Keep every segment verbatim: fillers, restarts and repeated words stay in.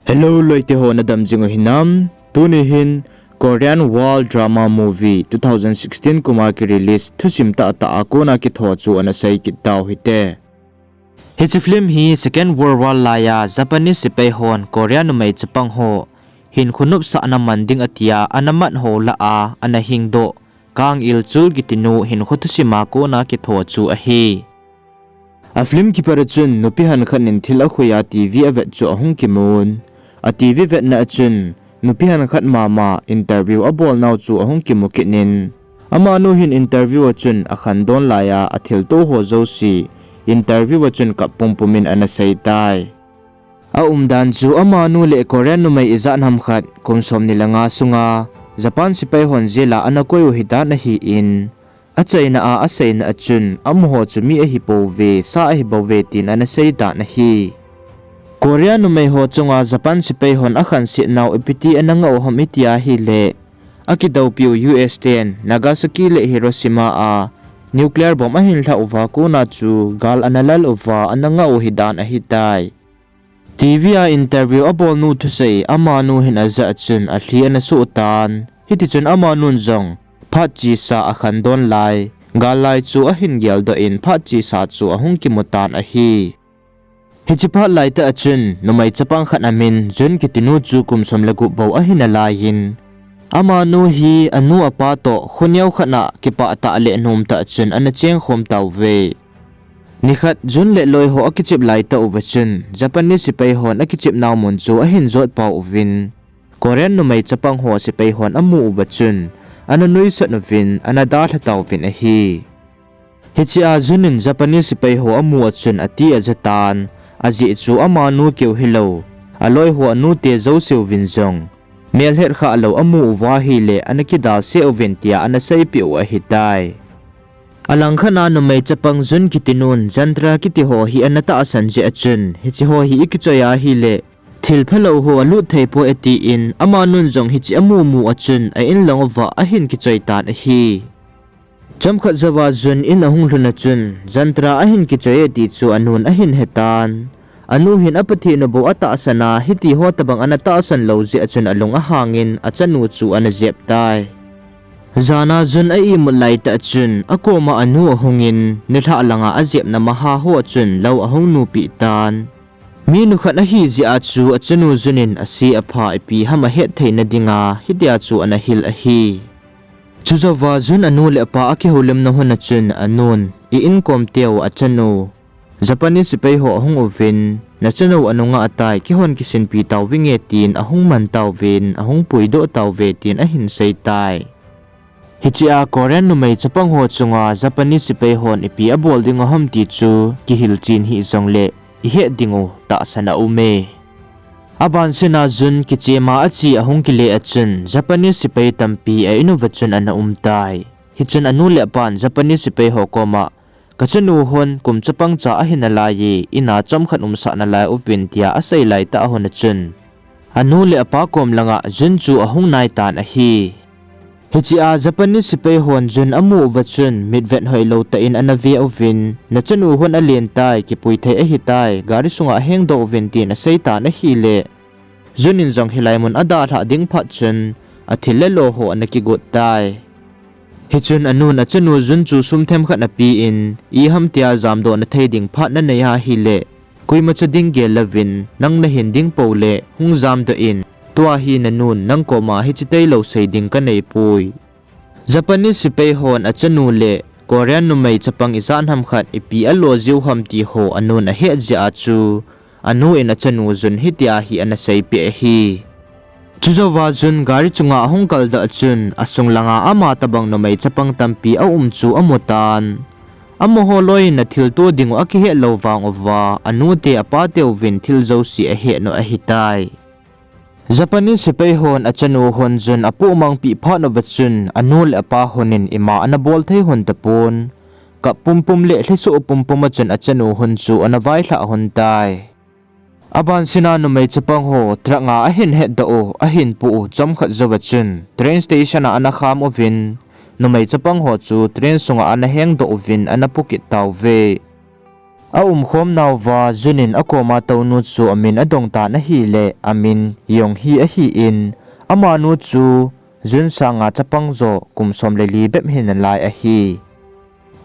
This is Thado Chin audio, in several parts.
Hello, loite ho, nadam jing u hinam? Tuni hin Korean War Drama Movie two thousand sixteen kuma ki release thusim tahtah a kona kitho chu ana sei kit tau hite. Hiche film hi Second World War laiya Japanese sepai hon Korea numei chapang ho hinkho nopsahna man ding atia ana mat ho lah a ana hingdoh Kang Il Chul kitinu hinkho thusima kona kitho chu ahi. A film kipat a chun nupi han khat in thil akhoi a TV avet chu ahung kimun. A TV vetna a chun nupi han khat mama interview abolnau chu ahung kimu kit in, amanu hin interview a chun akhangdon laiya athilto ho jouse interview a chun kap pumpum in ana sei tai. Aumdan chu amanu le Korean numei ijat ham khat kum somni le nga sunga Japan sepai hon jail a ana koi u hidan ahin, achaina a aseina a chun amaho chu mi ahipouve, sa ahibouve tin ana seitan ahi. Korea numei ho chunga Japan sepai hon akhansetnau ipiti ana ngah u ham iti ahile, akidoupiu US ten Nagasaki le Hiroshima a nuclear bomb ahin lhah uva kona chu gal ana lal uva ana ngah u hidan ahitai. TV a interview abolnu thusei amanu hin ajah a chun alhi ana soh tan. Hitichun amanun jong phat chesa akhangdon lai, gal lai chu ahin geldoh in phat chesa chu ahung kimutan ahi. Hiche phat laitah a chun numei chapang khat amin Jun kitinu chu kum som le gup bou ahi nalaiyin, amanu hi anu apa toh khoneo khat a kipah tah le nomtah chun ana chengkhom tauve. Nikhat Jun le loiho akichep laitah uva chun Japanese sepai hon akichepnau mun chu ahin jotpau uvin, Korean numei chapang ho sepai hon amu uva chun ana nuisat uvin ana dalha tauvin ahi. Hichea Jun in Japanese sepai ho amu a chun ati ajatan, ajeh chu amanu keu hilou, aloiho anute jouseuvin jong melhet khah lou amu uva ahile ana kidalse uvin tia ana seipeh u ahitai. Alangkhat a numei chapang Jun kitinun Jantra kitiho hi ana tahsan jeh a chun, hicheho hi ikichoi ahile thil phalou ho alut theipoi atin, amanun jong hiche amumu a chun a inlang uva ahin kichoi tan ahi. Chomkhat jouva Jun in ahung lhun a chun Jantra ahin kichoi e ti chu anun ahin hetan. Anu hin apathen u bou atahsan a, hitiho tobang ana tahsan lou jeh a chun alung ahangin achanu chu ana jep tai. Jana Jun a imut laitah chun akoma anu ahungin nilhah langa ajepna maha ho a chun lou ahung nupeh tan. Minu khat ahi jeh a chu achanu Jun in ase apha ipi ham ahet theina dinga hitia chu ana hil ahi. Chujouva Jun anu le apa akihoulimna hun a chun anun, i inkom teu achanu, Japanese sepai ho ahung uvin, nachanu anunga atai, keihon kisinpi tauvinge tin ahung man tauvin, ahung puidoh tauve tin ahin seitai. Hichea Korean numei chapang ho chunga Japanese sepai hon ipi abol ding uham ti chu kihil chen hih jongle ihet dingu tahsan aume. Abansena Jun kichema ache ahung kile a chun Japanese sepai tampi a in uva chun ana umtai. Hichun anu le apan Japanese sepai ho koma, kachanu hon kum chapang cha ahi nalaiye, ina chomkhat umsah nalai uvin tia asei laitah a hon a chun anu le apa kom langa Jun chu ahung naitan ahi. Hichea Japanese sepai hon Jun amu uva chun mitvet hoilou tah in ana ve uvin, nachanu hon alen tai, kipui thei ahitai, gari sunga ahengdoh uvin tin aseitan ahile, Jun in jong hilai mun adalhah ding phat chun athil le lo ho ana kigot tai. Hichun anun achanu Jun chu sum themkhat apen, iham tia jamdohna thei ding phat nanei ahile, koimacha ding gel louvin, nang nahin ding poule hung jamdoh in, tua hi nanun nang koma hiche tailou sei ding kaneipoi. Japanese sepai hon achanu le Korean numei chapang ijat ham khat ipi alo jiu ham ti ho anun ahet jeh a chu, anu in achanu Jun hitia hi ana seipeh ahi. Chujouva Jun gari chunga ahung kaldoh a chun, asung langa ama tobang numei chapang tampi aum chu amutan. Amaho loi in athilto dingu akihet lou vang uva, anute apateuvin thil jouse ahet u ahitai. Japanese sepai hon achanu hon Jun apohmangpeh phat uva chun, anu le apa hon in ima ana bol thei hon tapon, kap pumpum le lhisoh pumpum a chun achanu hon chu ana vailhah hon tai. Abansena numei chapang ho truck a ahin hetdoh u, ahin poh u chomkhat jouva chun train station a ana kham uvin, numei chapang ho chu train sunga ana hengdoh uvin ana pokit tauve. Aumkhom nauva Jun in akoma tounu chu amin adong tan ahile, amin Yong Hee ahin, amanu chu Jun sanga chapang jo kum som le li bep hinalai ahi.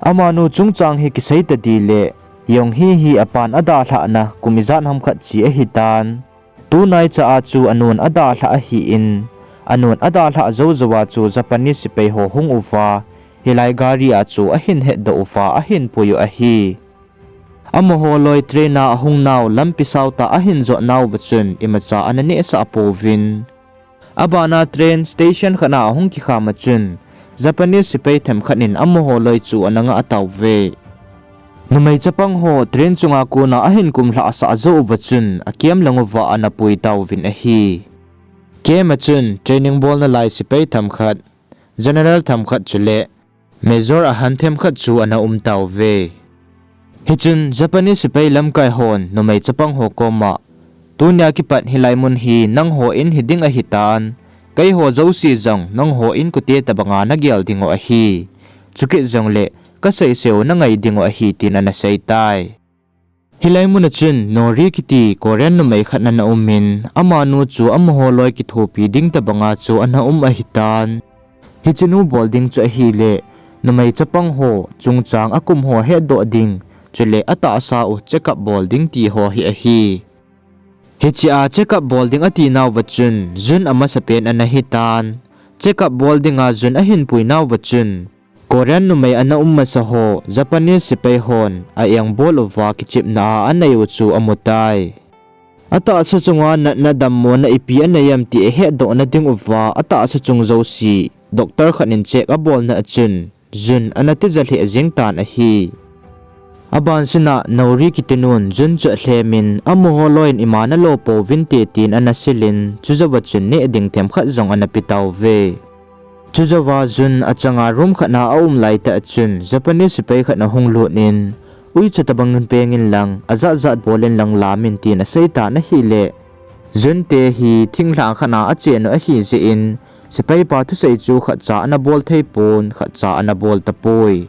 Amanu chungchang hi kisei tadih le, Yong Hee hi apan adalhahna kum ijat ham khat chi ahitan. Tunaicha a chu anun adalhah ahin, anun adalhah jou jouva chu Japanese sepai ho hung uva, hilai gari a chu ahin hetdoh uva ahin pui u ahi. Amaho loi train a ahung nau lampi sautah ahin jot nauva chun imacha ana nehsah pouvin. Abana train station khat a ahung kikham a chun, Japanese sepai themkhat in amaho loi chu ana ngah tauve. Numei chapang ho train chunga kona ahin kumlhah sah jou uva chun, akem lang uva ana pui tauvin ahi. Kem a chun training bolna lai sepai themkhat, general themkhat chule Major ahan themkhat chu ana um tauve. Hichun Japanese sepai lamkai hon numei chapang ho koma, tunia kipat hilai mun hi nangho in hiding ahitan, keiho jouse jong nangho inkote tobanga nagel dingu ahi. Chukit jongle kaseiseu nangai dingu ahi, tin ana seitai. Hilai muna chun Nori kiti Korean numei khat ana umin, amanu chu amaho loi kithopi ding tobanga chu ana um ahitan. Hichenu bol ding chu ahile, numei chapang ho chungchang akum ho hetdoh ding, chule atahsa u check up bol ding ti ho hi ahi. Hichea check up bol ding ati nauva chun, Jun amasapen ana hitan. Check up bol dinga Jun ahin pui nauva chun, Korean numei ana um masa ho Japanese sepai hon a-engbol uva kichepna a anei u chu amutai. Atahsa chunga natna dammona ipi anei em ti ahetdohna ding uva atahsa chung jouse doctor khat in check abolna a chun Jun ana tija lheh jeng tan ahi. Abansina Nori kitinun Jun chu alhemin, amaho loiyin ima nalo pouvinte tin ana silin, chujouva chun neh ding themkhat jong ana pe tauve. Chujouva Jun achanga room khat a aum laitah chun Japanese sepai khat ahung lut in, uicha tobang in pengin lang, ajat jat bolin lang lamin tin aseitan ahile, Jun te hi thinglhang khat a achen u ahijeh in, sepaipa thusei chu khatcha ana bol theipon, khatcha ana bol tapoi.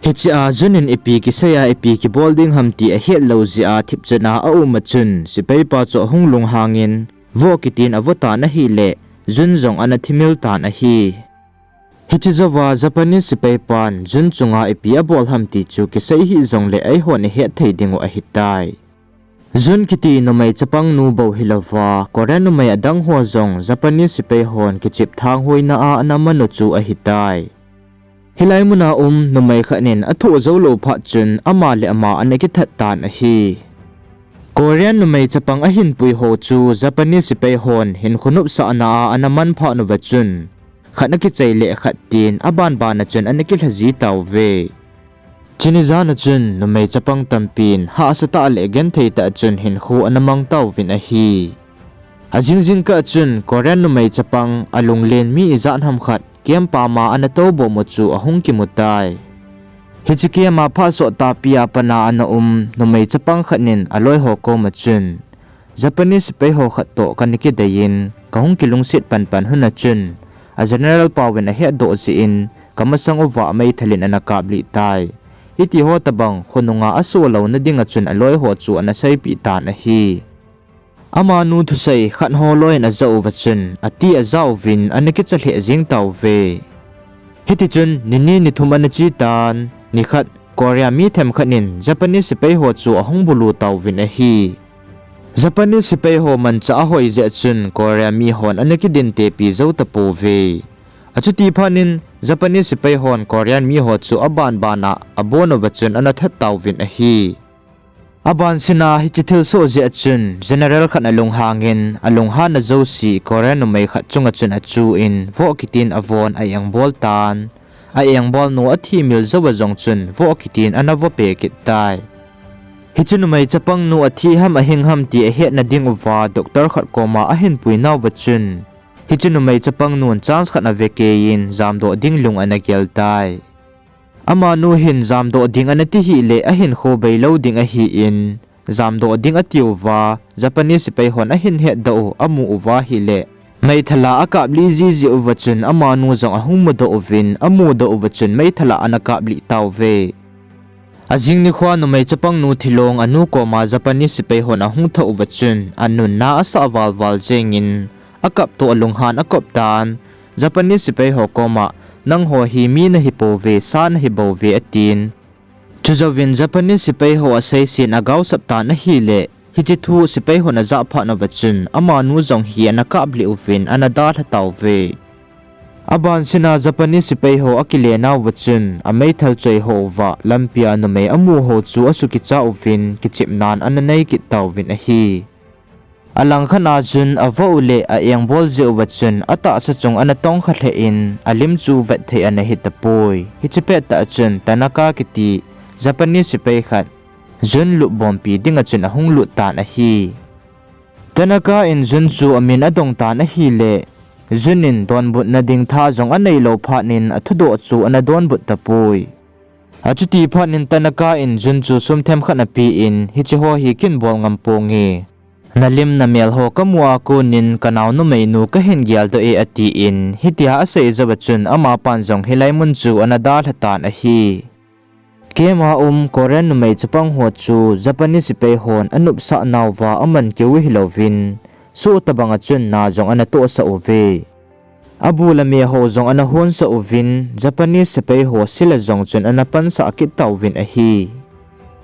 Hichea Jun in ipi kisei a ipi kibol ding ham ti ahetlou jeh a thipchan a aum a chun, sepaipa chu ahung lunghangin, voh kitin avoh tan ahile, Jun jong ana thimil tan ahi. Hiche jouva Japanese sepaipan Jun chunga ipi abol ham ti chu kisei hih jongle eihon ihet thei dingu ahitai. Jun kiti numei chapangnu bou hilouva, Korean numei adang ho jong Japanese sepai hon kichep thanghoina a ana manu chu ahitai. Hilai muna um numei khat in athoh joulou phat chun ama le ama ana kithat tan ahi. Korean numei chapang ahinpui ho chu Japanese sepai hon hinkho nopsahna a ana manphat uva chun, khat akichai le khat tin abanbana chun ana kilhaji tauve. Chuni jana chun numei chapang tampin hahsatah le gentheitah chun hinkho ana mang tauvin ahi. Ajing jingkah chun Korean numei chapang alunglen mi ijat ham khat camp pama ana toubom u chu ahung kimutai. Hiche camp a phat sottahpi a pat a ana um numei chapang khat in aloiho koma chun, Japanese sepai ho khat toh kana kideiyin, kahung kilungset panpan hun a chun, a general paovin ahetdoh jeh in, kamasang uva meithal in ana kaplih tai. Hitiho tobang khonunga asoh louna dinga chun aloiho chu ana seipeh tan ahi. Amanu thusei khat ho loiyin ajah uva chun, ati ajauvin ana kicha lheh jeng tauve. Hitichun, nini nithum ana chetan, nikhat, Korea mi themkhat in Japanese sepai ho chu ahung bulu tauvin ahi. Japanese sepai ho manchah ahoi jeh chun Korea mihon ana kidintepi jou tapouve. Achuti phatnin Japanese sepai hon Korean miho chu abanbana abon uva chun ana that tauvin ahi. Abansina hiche thilsoh jeh chun General khat alunghangin, alunghanna jouse Korean numei khat chunga chun achuin, voh kitin avon a-engbol tan. A-engbol nu athimil jouva jong chun voh kitin ana vohpeh kit tai. Hiche numei chapangnu athi ham ahing ham ti ahetna dinguva doctor khat koma ahinpui nauva chun, hiche numei chapangnun chance khat avekeiyin jamdoh ding lung ana gel tai. Amanu hin jamdoh ding ana ti hih le ahinkho beilou ding ahin, jamdoh ding atiuva, Japanese sepai hon ahin hetdoh u amu uva hile, meithal a akaplih jiji uva chun amanu jong ahung mudoh uvin, amudoh uva chun meithal a ana kaplih tauve. Ajing nikhoa numei chapang nu thilong anu koma Japanese sepai hon ahung thah uva chun, anun na asah valval jengin, akap toh alunghan akop tan. Japanese sepai ho koma, "Nangho hi mi nahi pouve, sa nahi bouve," atin. Chujouvin Japanese sepai ho aseisin agaosap tan ahile, hiche thu sepai hon ajah phat uva chun, amanu jong hi ana kaplih uvin, ana dalha tauve. Abansina Japanese sepai ho akile nauva chun, ameithal choi ho uva, lampia numei amu ho chu asukicha uvin, kichepnan ana nei kit tauvin ahi. Alangkhat a Jun avoh u le a-engbol jeh uva chun, atahsa chung ana tongkha lheh in, alim chu vet thei ana hi tapoi. Hiche pettah chun, Tanaka kiti, Japanese sepai khat, Jun lupbompi dinga chun ahung lut tan ahi. Tanaka in Jun chu amin adong tan ahile, Jun in donbutna ding tha jong aneilou phat in athudoh chu ana donbut tapoi. Achuti phat in Tanaka in Jun chu sum themkhat apen, hiche ho hi kin bol ngam ponge. Nalim namel ho kamu a konin kanao numeinu kahin geldoh e atin, hitia asei jouva chun amapan jong hilai mun chu ana dalha tan ahi. Camp a um Korean numei chapang ho chu Japanese sepai hon anopsah nauva aman keu hilouvin, soh tobanga chun na jong ana tohsah uve. Abu le me ho jong ana honsah uvin, Japanese sepai ho sila jong chun ana pansah kit tauvin ahi.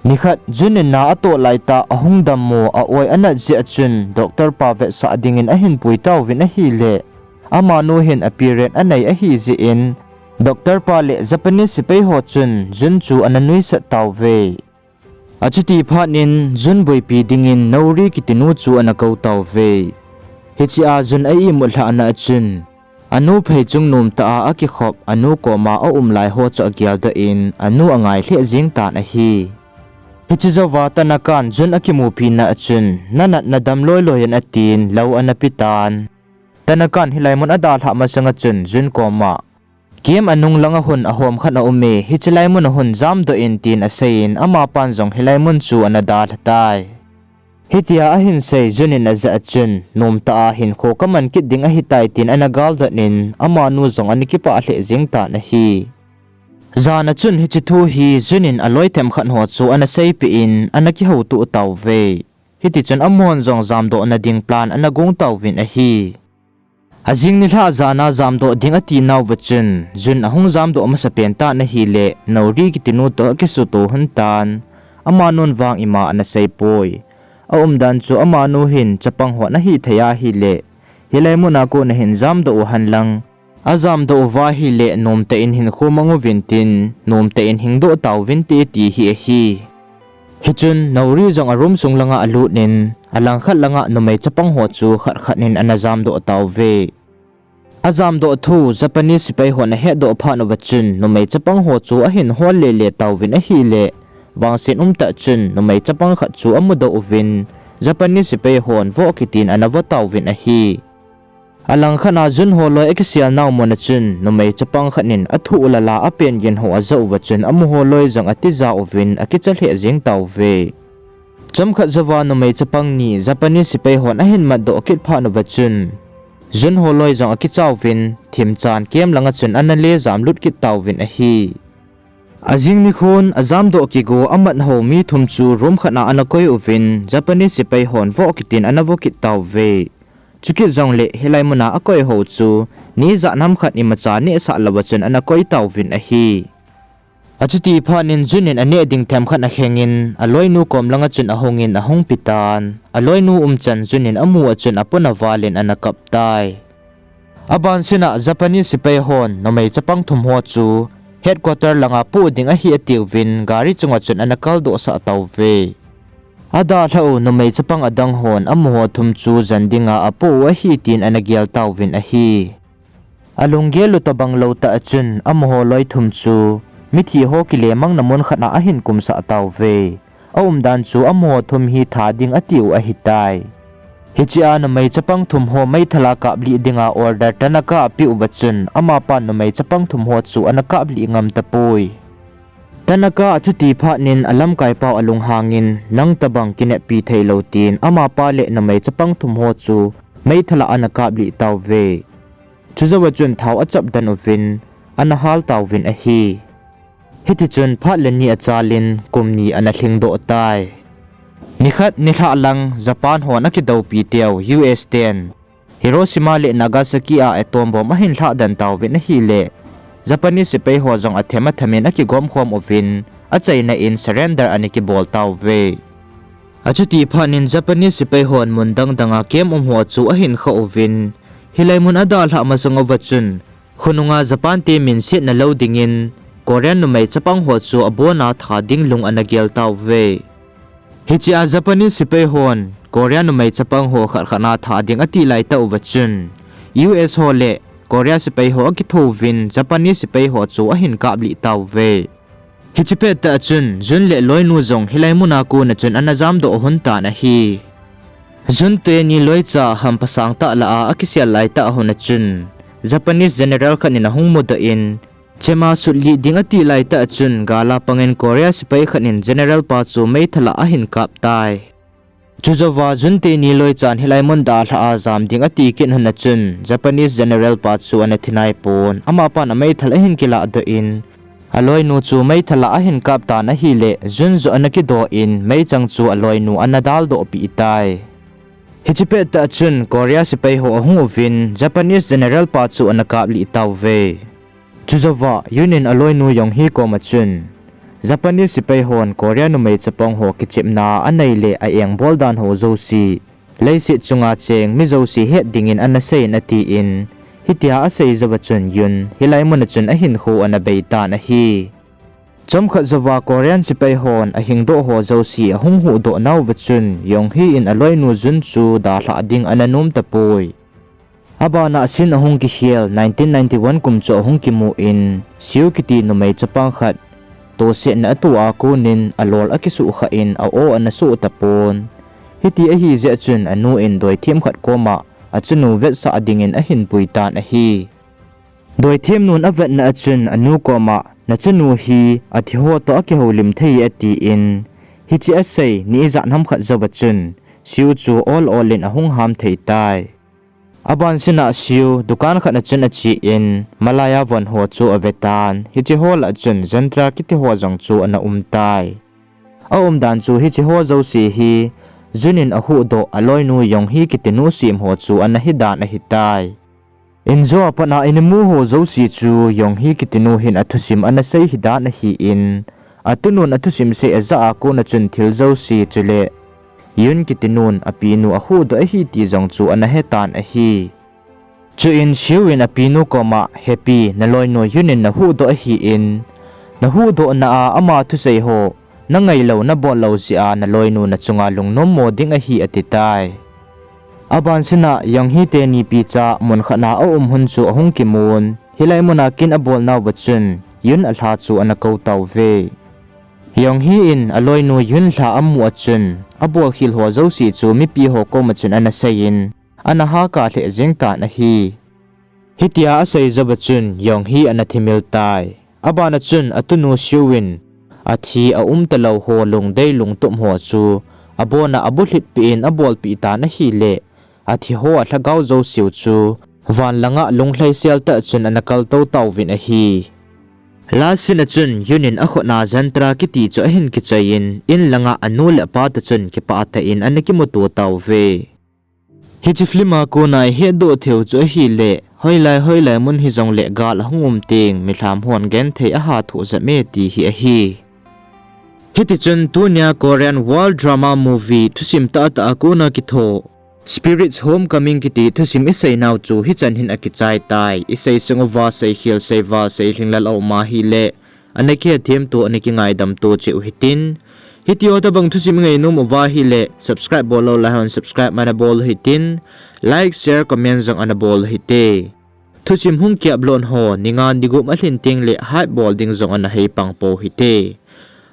Nikhat, Jun in na atoh laitah ahung dammo a-oi anat jeh a chun, doctor pa vetsah dingin ahin pui tauvin ahile, amanu hin a-period anei ahi jeh in, doctor pa le Japanese sepai ho chun Jun chu ana nuisat tauve. Achuti phat in Jun boipi dingin Nori kitinu chu ana kou tauve. Hichea Jun a-imut lhahna a chun, anu pheichung nomtah a akikhop, anu koma aum lai ho chu ageldoh in, anu angai lheh jeng tan ahi. Hiche jouva Tanakan Jun akimupina a chun, nanatna dam loiloi in atin, lou ana petan. Tanakan hilai mun adalhah masanga chun Jun koma, camp anung langa hun ahom khat aume, hiche lai mun a hun jamdoh in tin aseiyin, amapan jong hilai mun chu ana dalha tai. Hitia ahin sei Jun in ajah a chun, nomtah a hinkho kaman kit ding ahitai tin ana galdot in, amanu jong ana kipah lheh jeng tan ahi. Jan a chun hiche thu hi Jun in aloi themkhat ho chu ana seipeh in, ana kihoutoh tauve. Hitichun amahon jong jamdohna ding plan ana gong tauvin ahi. Ajing nilhah jan a jamdoh ding ati nauva chun, Jun ahung jamdoh masapen tan ahile, Nori kitinu toh akisuto lhon tan, amanun vang ima ana seipoi. Aumdan chu amanu hin chapang hon ahithei ahile, hilai muna kona hin jamdoh u henlang, ajamdoh uva ahile nomtah in hinkho mang uvin tin, nomtah in hingdoh tauvinte ti hi ahi. Hichun Nori jong a room sung langa alut in, alangkhat langa numei chapang ho chu khat khat in ana jamdoh tauve. Ajamdoh thu Japanese sepai hon ahetdoh phat uva chun, numei chapang ho chu ahin hol lele tauvin ahile, vangset umtah chun numei chapang khat chu amudoh uvin, Japanese sepai hon voh kitin ana vo tauvin ahi. Alangkhat a Jun holoi akisel nau mun a chun, numei chapang khat in athuh lala apen gin ho ajah uva chun, amaho loi jong atija uvin, akicha lheh jeng tauve. Chomkhat jouva numei chapang ni Japanese sepai hon ahin matdoh kit phat uva chun, Jun holoi jong akichauvin, themchan camp langa chun ana le jamlut kit tauvin ahi. Ajing nikhon ajamdoh kigo amat ho mi thum chu room khat a ana koi uvin, Japanese sepai hon voh kitin ana vo kit tauve. Chukit jongle hilai muna akoi ho chu, ni ijat ham khat imacha nehsah louva chun ana koi tauvin ahi. Achuti phat in Jun in aneh ding themkhat akhengin, aloinu kom langa chun ahungin ahung petan. Aloinu umchan Jun in amu a chun apon avalin ana kap tai. Abansina Japanese sepai hon numei chapang thum ho chu headquarter langa poh ding ahi atiuvin gari chunga chun ana kaldohsah tauve. Adalhah u numei chapang adang hon amaho thum chu jan dinga apoh u ahi tin ana gel tauvin ahi. Alunggel u tobang lou tah a chun amaho loi thum chu mithi ho kilemangna mun khat a ahin kumsah tauve. Aumdan chu amaho thum hi tha ding atiu ahitai. Hichea numei chapang thum ho meithal a kaplih dinga order Tanaka apeh uva chun, amapan numei chapang thum ho chu ana kaplih ngam tapoi. Tanaka achuti phat in alamkaipau alunghangin, nang tobang kineppi theilou tin, amapa le numei chapang thum ho chu meithal a ana kaplih tauve. Chujouva chun thao achap den uvin, ana hal tauvin ahi. Hitichun phat le ni achalin kum ni ana lhingdoh tai. Nikhat nilhah lang Japan hon akidoupi teu U S ten Hiroshima le Nagasaki a atom bomb ahin lhahden tauvin ahile, Japanese sepai ho jong athem athemin akigomkhom uvin, achaina in surrender ana kibol tauve. Achuti phatnin Japanese sepai hon mun dangdanga camp umho chu ahin khah uvin, hilai mun adalhah masang uva chun, khonunga Japan te minsetna lou dingin, Korean numei chapang ho chu abona tha ding lung ana gel tauve. Hichea Japanese sepai hon Korea numei chapang ho khat khat a tha ding ati laitah uva chun, U S ho le Korea sepai ho akithouvin Japanese sepai ho chu ahin kaplih tauve. Hiche pettah chun Jun le aloinu jong hilai muna kona chun ana jamdoh lhon tan ahi. Jun teni loicha hamphasang tah lah a akisel laitah hon a chun, Japanese general khat in ahung mudoh in, chema sutlih ding ati laitah chun gala pangin Korea sepai khat in general pa chu meithal a ahin kap tai. Chujouva Jun teni loichan hilai mun dalhah a jam ding ati kit hon a chun Japanese general pa chu ana thi naipon, amapan ameithal ahin kilahdoh in, aloinu chu meithal a ahin kap tan ahile, Jun joh ana kidoh in meichang chu aloinu ana daldohpeh tai. Hiche pettah chun Korea sepai ho ahung uvin Japanese general pa chu ana kaplih tauve. Chujouva Yun in aloinu Yong Hi koma chun, Japanese sepai hon Korea numei chapang ho kichepna anei le a-engbol dan ho jouse, leiset chunga cheng mi jouse het dingin ana seiyin atin, hitia asei jouva chun Yun hilai muna chun ahinkho ana bei tan ahi. Chomkhat jouva Korean sepai hon ahingdoh ho jouse ahung huhdoh nauva chun Yong Hi in aloinu Jun chu dalhah ding ana nom tapoi. Abana scene ahung kikhel nineteen ninety-one kum chu ahung kimu in, Siu kiti numei chapang khat tosetna ato a konin alol akisuhkhah in a-o ana soh tapon. Hiti ahijeh chun anu in doithem khat koma achanu vetsah dingin ahinpui tan ahi. Doithemnun avetna a chun anu koma, nachanu hi athiho toh akihoulim thei e atin, hiche asei ni ijat ham khat jouva chun Siu chu ol ol in ahung ham thei tai. Abansina Siu dukan khat a chun achen, malaiya von ho chu avetan, hiche ho lah a chun Jantra kiti ho jong chu ana um tai. Aumdan chu hiche ho jouse hi Jun in ahuhdoh aloinu Yong Hi kitinu semho chu ana hidan ahitai. Injo a patna in imu ho jouse chu Yong Hi kitinu hin athusim ana sei hidan ahin, atunun athusim sei ajah a kona chun thil jouse chule Yun kitinun apinu ahuhdoh ahi ti jong chu ana hetan ahi. Chuin Siu in apinu koma, hepi, naloinu Yun in nahuhdoh ahin, nahuhdohna a ama thusei ho nangailou nabol lou jeh a naloinu nachunga lungnommo ding ahi atitai. Abansina Yong Hi teni picha mun khat a aum hun chu ahung kimun, hilai muna kin abolnauva chun Yun alha chu ana kou tauve. Yong Hi in aloinu Yun lha amu a chun, abolkhel ho jouse chu mipi ho koma chun ana seiyin, ana haka lheh jeng tan ahi. Hitia asei jouva chun Yong Hi ana thimil tai. Abana chun atunu Siu in athi aumtalou ho lungdei lungtup ho chu abona abulhitpeh in abolpeh tan ahile, athiho alhagao jouseu chu van langa lunglhaisel tah chun ana kaltou tauvin ahi. Last scene a chun Yun in akhutna Jantra kiti chu ahin kichoiyin, in langa anu le apa toh chun kipah tah in ana kimuto tauve. Hiche film a kona ihetdoh theiu chu ahile, hoilai hoilai mun hijongle gal ahung um teng milham hon genthei aha thoh jep e ti hi ahi. Hitichun tunia Korean War Drama Movie thusim tahtah a kona kitho Spirits Homecoming kiti thusim iseinau chu hichan hin akichai tai. Isei sung uva seikhel seival seilhinglel aum ahile, ana kihethemto ana kingaidamto cheh u hitin. Hitiho tobang thusim ingainom uva ahile subscribe bollou laihon subscribe ana bol u hitin, like, share, comment jong ana bol u hite. Thusim hung kiupload ho ninga nigup alhin tengle hype bol ding jong ana heipang pou hite.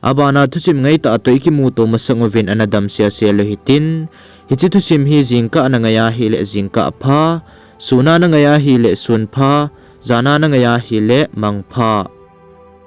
Abana thusim ngaitah toh ikimuto masang uvin ana damselsel u hitin. Hiche thusim hi jingkah a nangai ahile jingkah pha, suna nangai ahile sun pha, jana nangai ahile mang pha.